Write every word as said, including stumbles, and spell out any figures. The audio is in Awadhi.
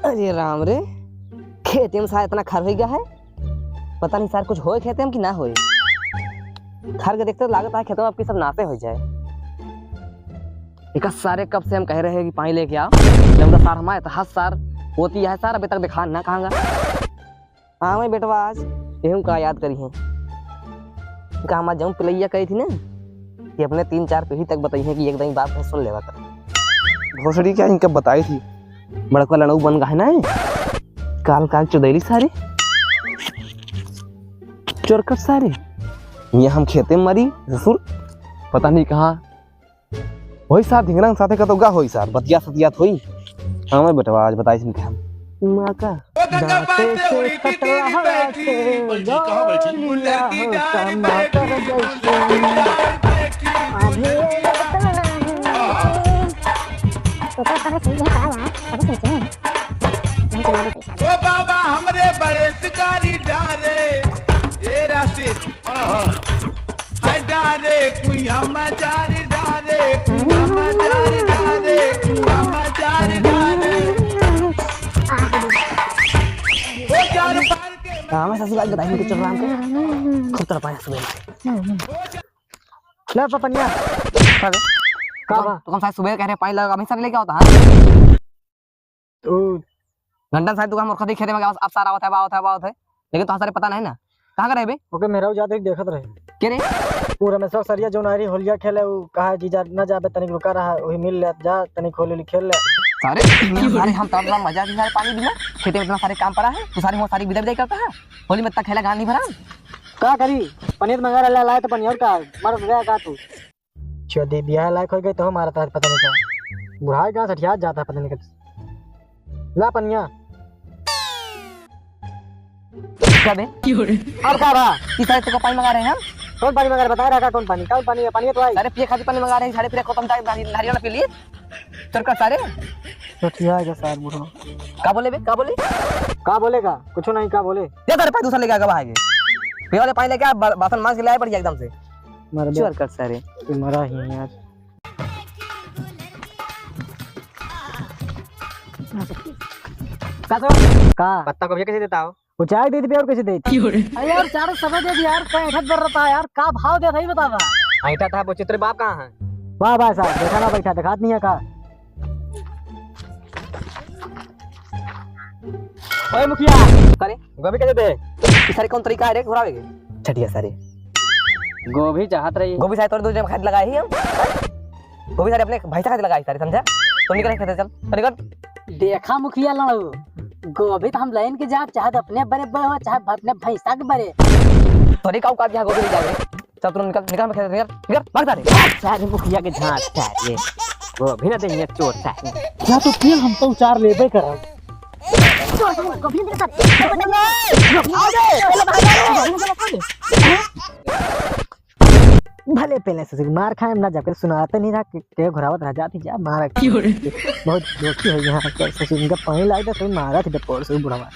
अरे राम रे, खेते में सार इतना खर होइ गया है, पता नहीं सार कुछ होए खेते में कि ना होए। खर के देखते तो लागत है खेतवा अब की सब नासे होइ जाए। एका सारे कब से हम कह रहे हैं कि पानी लेके आओ, जब सार हमारे तो हर सार होती है सार, अभी तक देखा ना कहाँ गा। हाँ मैं बेटवा आज यहू का याद करी है। का हमार जौन पिलैया कही थी ना कि अपने तीन चार पीढ़ी तक बताई है कि एक दाई बात है, सुन लेवा कर। भोसड़ी क्या इनका बताई थी, बड़का लड़ऊ बन गा है ना, काल काल चुदैली सारे, चोरकट सारे। ये हम खेते में मरी ससुर, पता नहीं कहाँ होई सार, ढिंगरा के साथे कतौ गा होई सार, बतिया सतियात होई। हाँ मैं बेटवा आज बताई थी हम। माँ का ओ गंगा दांते पार से उड़ी की कटला तीरी हवा बैठी। से बैठी, कहाँ बैठी? गोलिया गुलर की हो डार टमाटर बैठी, जैसे। गुलर की डार बैठी। अभी इतना है। ओकर तरह से ये का हुआ? अभी कैसे है? नहीं तो मैंने पैसा ओ बाबा हमरे बड़े शिकारी डारे, ए राशि। हाय डारे कुइया मजार डारे, कुइया मजार डारे, कुइया मजार डारे। ओ चार पार के हाँ, मैं ससुराल बताई कि चल रहा हमको। खूब तरह पाया सुबह। ले पपनिया। का बे? का बा? तो हम सारे सुबह कह रहे हैं, पानी लगा, हमेशा लेके आओ तो, हाँ? ऊ घंटन साहब, तू का मूर्ख देख खेते में गया, अब सारा आवत है, आवत है, आवत है, लेकिन तो सारे पता नहीं ना, कहाँ का रहे बे? ओके, मेहरारू जात रही, देखत रहे। के रे? ऊ रमेश्वर सरिया जौन आरी होलिया खेले, ऊ कहा कि जा, ना जाबे, तनिक रुका रहा, वही मिल ले, जा, तनिक होली होली खेल ले। सारे, सारे हम तब मजा भी सारे पानी बिना, खेते में इतना सारे काम पड़ा है, तू सारे हुआ सारी बिदा बिदाई करता है, होली में इतना खेला गांड नहीं भरा। का करी? पनीर मंगा रहा, लाए तो पनीर, और का? मर गया का तू? चोदी बियाह लायक होइ गई तो मारत रहत पता नहीं का। बुढ़ाई गाँव सठियात जाता है पता नहीं का। ला पनिया। का बे? और का बा? ई सारे तो का पानी मंगा रहे हैं हम। कौन पानी मंगा रहे? बता रहा का कौन पानी? कौन पानी है? पानी है तो आई। सारे पिए खातिर पानी मंगा रहे हैं, सारे पिए खत्म था, नारी-, नारियल ना पी लिए। चल का सारे। सठिया है सार बुढ़ा। का बोले बे? का बोले? का बोलेगा? कुछ नहीं, का बोले? ये सारे पानी दूसरा लेके आ गवा है। पिए वाले पानी लेके आ, बा-, बासन मांज के ले आए बढ़िया एकदम से। मर बे। चोर कर सारे। तू मरा ही यार। का तो? का? पत्ता गोभी कैसे देता हो? वो चाय दे दे और कैसे दे दे? अरे यार, चारों समय दे दे यार, पैंसठ बर रहता है यार, का भाव देता है, बता बा। ऐठा था, वो चित्र बाप कहाँ है? वाह, वाह साहब, देखा ना बैठा, देखात नहीं है का? ओए मुखिया, करे? गोभी कैसे दे? ई सारे कौन तरीका है रे घुरावे के? छठिया सारे। गोभी चाहत रही। गोभी सारे तोरे दो जन खातिर लगाए ही हम। गोभी सारे अपने भैंसा खातिर लगाए सारे, समझा? तो निकल खेते चल, तो निकल। देखा मुखिया लड़ू, गोभी तो हम लाइन के जाब, चाहे तो अपने बरे बरे हो, चाहे अपने भैंसा के बरे। तोरी का औकात यहाँ गोभी ले जावे? चल तू निकल, निकल, निकल, निकल, निकल, भाग सारे। सारे मुखिया के झांट सारे। गोभी ना देंगे चोर सारे। जा तो फिर हम तो उचार लेबे करब। भले पहले से मार खाए ना, जाके सुनाते नहीं रहा कि के घुरावत रह जाती जा मार। बहुत दोस्ती है यहाँ पर, सचिन का पानी लाए तो मारा थी डपोर से बुढ़वा।